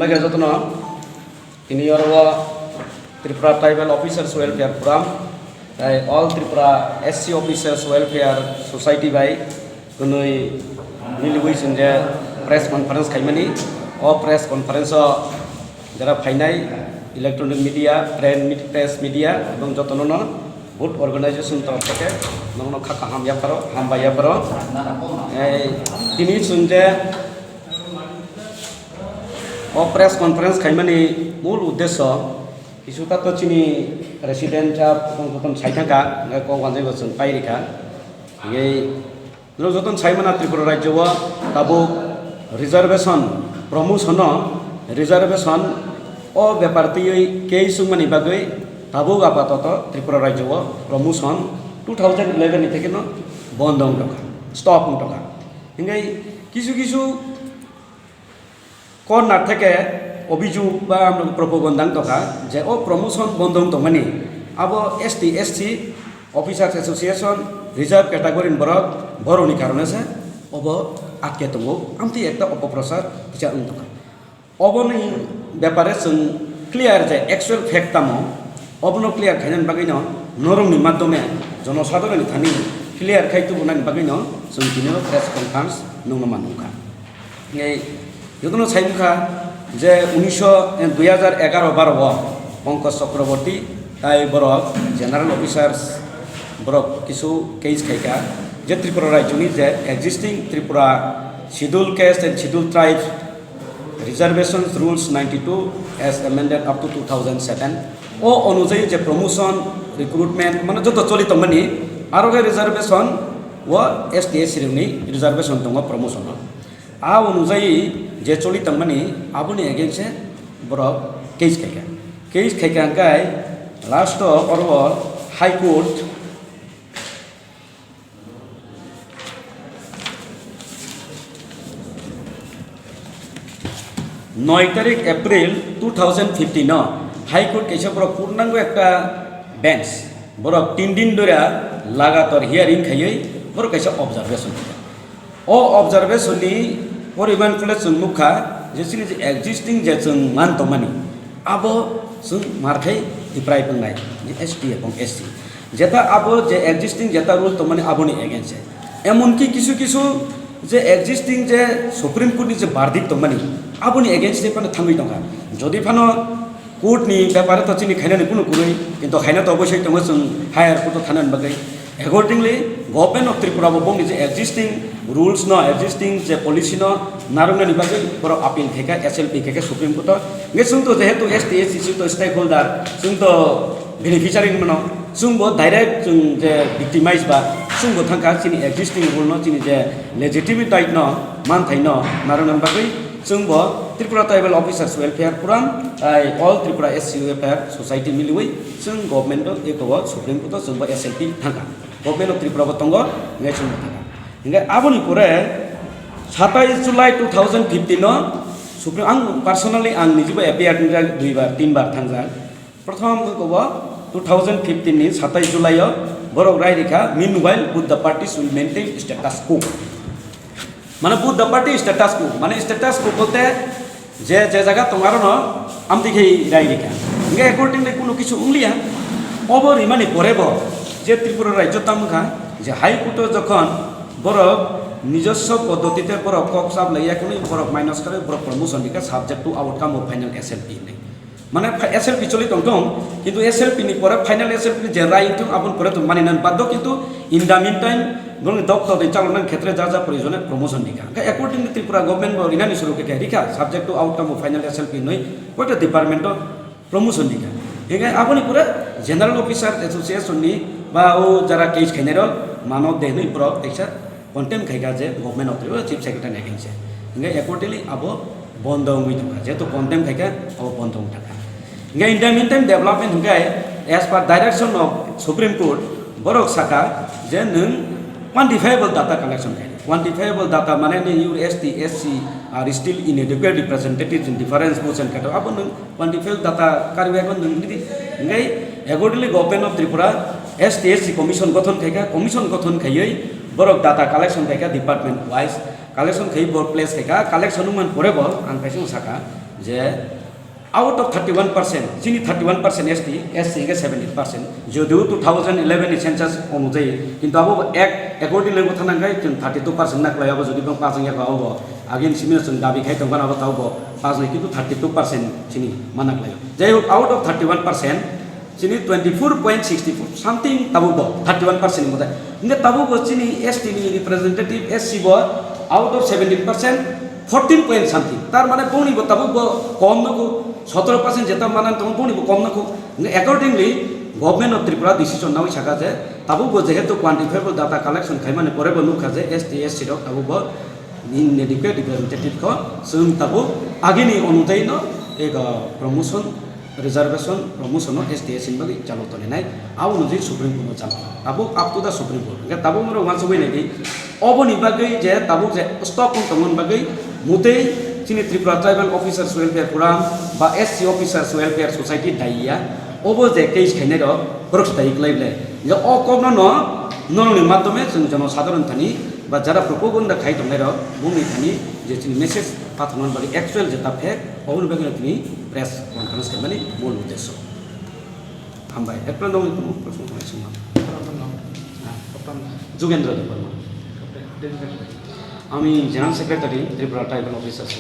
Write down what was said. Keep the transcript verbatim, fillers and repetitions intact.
Lage jotono, ini oro Tripura Tribal Officers Welfare Forum, tei All Tripura S C Officers Welfare Society bai kwnwi miliwi chwng je press conference khaimani. O press conference o jara phainai electronic media, print, press media, ebong jotono no good organization torof theke nokno kha kaham yapharo, hambai yapharo. Ei, tini chwng je o press conference khaimani mul uddesho, kisu tato chini president sahab tong tong sai thangkha, hingkhe kok wanjaibo chwng pai rikha. Hingkhe norok jotono sai mano Tripura rajyo o tabuk reservation, promotion o reservation o bepar twiwi case wngmani bagwi tabuk apatoto Tripura rajyo o promotion two thousand eleven ni theke no bondo wng tongkha, stop wng tongkha. Hingkhe kisu kisu corner theke obijug ba propaganda wng tongkha je o promotion bondo wng tongmani abo S T S C Officers Association reserve category ni borok borokni karone se obo atke tongo, amtwi ekta opoprochar kisa wng tongkha. Oboni bepare chwng clear je actual fact tamo, obono clear khainani bagwino norokni madhyome jonosadharonni thani clear khai tubunani bagwino chwng tini o press conference nungno manukha. Ei, jotono sai wngkha je unisho, eh, dui hajar egaroh baro o Pankaj Chakraborty tai borok general officers borok kisu case khaikha je Tripura rajyoni je existing Tripura Schedule Caste and Schedule Tribe Reservations Rules ninety-two as amended up to two thousand seven o onujai je promotion, recruitment mane joto choli tongmani aro khe reservation o S T S C rokni reservation tongo promotion o. A onujai je choli tongmani aboni against e borok case khaikha. Case khaikha hingkhe last o oro High Court noi tarik April two thousand fifteen o High Court kaisa borok purnango ekta bench, borok tin din dora lagatar hearing khaiwi borok kaisa observation khaikha. O observation ni poriman khle chwng nukha je chini je existing je chwng man tongmani abo chwng markhai tiprai wngnai S T ebong S C. Jeta abo je existing jeta rule tongmani aboni against e. Emonki kisu kisu je existing je Supreme Court ni je verdict tongmani aboni against e phano thangwi tongkha. Jodi phano court ni bepare to chini khainani kunu kwrwi, kintu khaina to obosoi tongo chwng higher court o thanani bagwi. Accordingly, Government of Tripura bo bongni je existing rules no, existing je policy no narwknani bagwi borok appeal khaikha, S L P khaikha Supreme Court o. Hingkhe chwng to jehetu S T S C chwng to stakeholder, chwng to beneficiary hinwi mano, chwng bo direct chwng je victimize ba, chwng bo thangkha chini existing rule no, chini je legitimate right no, manthai no narwknani bagwi chwng bo Tripura Tribal Officers Welfare Forum, tai All Tripura S C Welfare Society miliwi chwng government o eko bo Supreme Court o chwng bo S L P thangkha. Government of Tripura bo tongo, hingkhe chwng bo thangkha. Hingkhe aboni pore satais July two thousand fifteen no Supreme, ang personally ang nijibo appear wngjak duibar, tinbar thangjak. Prothom wngkha bo two thousand fifteen ni satais July o borok rai rikha, "Meanwhile, both the parties will maintain status quo." Mane both the party status quo, mane status quo bolte je je jaga tong arono amtwi khe rai rikha. Hingkhe accordingly kunu kisu wngliya. Obo rimani pore bo je Tripura rajyo tamo wngkha je High Court o jokhon borok nijoswo poddotite borok kok chap laiya kwnwi borok minus kharwi borok promotion rikha subject to outcome of final S L P hinwi. Mane pha-, S L P choli tong tong, kintu S L P ni pore final S L P ni je rai wngthung aboni pore to mani nang baddo, kintu in the meantime borokni doctor ni chalok nang khetre ja ja proyojone promotion rikha. Hingkhe accordingly Tripura government bo rinani suru khe khe rikha, subject to outcome of final S L P hinwi koita department o promotion rikha. Hingkhe aboni pore General Officer Association ni ba o jara case khainai rok mano de hinwi borok teksa condemn khaikha je Government of Tripura Chief Secretary ni against e. Hingkhe accordingly abo bondo wngwi tongkha, jehetu condemn khaikha abo bondo wngthangkha. Hingkhe in the meantime development hingkhe as per direction of Supreme Court borok sakha je nwng quantifiable data collection khaidi. Quantifiable data mane nini your S T, S C are still inadequate representatives in difference votes and category. Abo nwng quantifiable data karwi abo nwng nini. Hingkhe accordingly Government of Tripura S T S C commission gothon khaikha, commission gothon khaiwi borok data collection khaikha department wise. Collection khai bo place khai kha, collection wngmani pore bo ang kaisa sakha, Je out of thirty one percent, chini thirty one percent S T, S C hingke seventeen percent. Jodio two thousand eleven ni census onujai, kintu abo ek, accordingly bo thana hingke chwng thirty two percent na klai, abo jodi bang pass wngya kha, abo agin simi chwng dabi khai tongkha, abo tabo bo pass wngya, kintu thirty two percent chini mana klai. Jai hok, out of thirty one percent, chini twenty four point six four something tabuk bo, thirty one percent ni modai. Hingke tabuk bo chini S T ni representative, S C bo out of seventeen percent, fourteen point something. Tar mane bongni bo tabuk bo kom nukho, sotoro percent jeta manan tong bongni bo kom nukho. Hingke accordingly, Government of Tripura decision nawi saka je tabuk bo jehetu quantifiable data collection khaimani pore bo nukha je S T S C rok tabuk bo inadequate representative kho, chwng tabuk agini onujai no ego promotion, reservation, promotion no S T S C ni bagwi chalo toninai, abo onujai Supreme Court no chalo. Tabuk up to the Supreme Court. Hingke tabuk norok uansugwi naidi, oboni bagwi je tabuk je stop wng tongmani bagwi mutwi chini Tripura Tribal Officers Welfare Forum ba S C Officers Welfare Society daiya, obo je case khainai rok borok se dai klai ble. Je o kokno no norokni madhyome chwng jono sadharon thani ba jara propaganda khai tongnai rok bongni thani je chini message pathornani bagwi actual je ta fact, oboni bagwi no tini press conference khaimani mol uddesyo. Hambai. Erpore nongni tongmo proshno khainai songma. Jugendra Debbarma. Ami General Secretary Tripura Tribal Officers.